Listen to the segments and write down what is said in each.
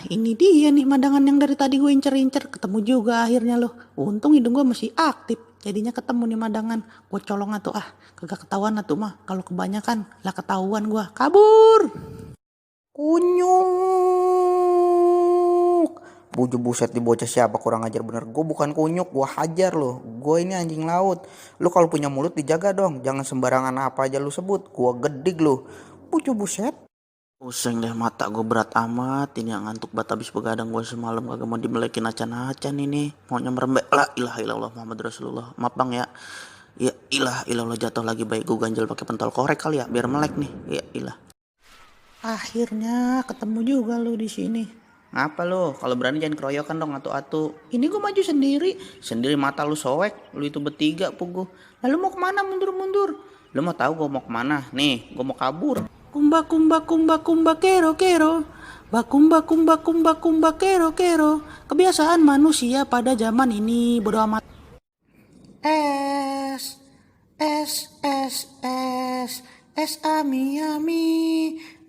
ini dia nih mandangan yang dari tadi gue incer-incer. Ketemu juga akhirnya loh. Untung hidung gue masih aktif. Jadinya ketemu nih mandangan. Gue colong atuh kagak ketahuan atuh mah. Kalau kebanyakan lah ketahuan gue. Kabur. Kunyuk. Buset di bocah siapa kurang ajar bener. Gue bukan kunyuk, gue hajar loh. Gue ini anjing laut. Lu kalau punya mulut dijaga dong. Jangan sembarangan apa aja lu sebut. Gue gedik lu. Buset. Pusing deh mata gue berat amat. Ini yang ngantuk banget abis begadang gue semalam. Kagak mau dimelekin acan-acan ini. Maunya merembek. La ilaha illallah Muhammad Rasulullah. Maaf bang ya. Ya ilah ilallah jatuh lagi baik gue ganjel pakai pentol korek kali ya biar melek nih. Ya ilah. Akhirnya ketemu juga lu di sini. Ngapa lo? Kalau berani jangan keroyokan dong atu-atu. Ini gue maju sendiri. Sendiri mata lu soek. Lu itu bertiga pugu. Lalu mau kemana mundur-mundur? Lu mau tahu gue mau kemana? Nih gue mau kabur. Kumba kumba kumba kumba kero kero. Bakumba kumba kumba kumba kero kero. Kebiasaan manusia pada zaman ini bodo amat. Es es ami ami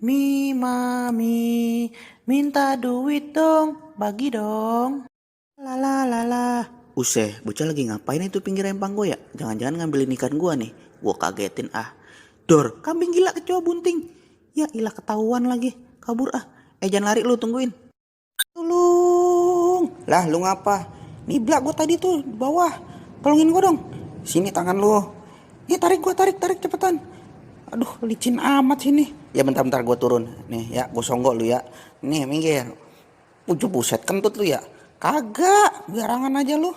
mi mami minta duit dong bagi dong la. Bocah lagi ngapain itu pinggir empang gue ya? Jangan-jangan ngambilin ikan gue nih. Gue kagetin Dor, kambing gila kecoa bunting. Ya ilah ketahuan lagi. Kabur jangan lari lu, tungguin. Tolong. Lah lu ngapa? Niblak gue tadi tuh di bawah. Tolongin gue dong. Sini tangan lu. Nih tarik cepetan. Aduh licin amat sini. Ya bentar gue turun. Nih ya gue songgok lu ya. Nih minggir. Buset kentut lu ya. Kagak, biarangan aja lu.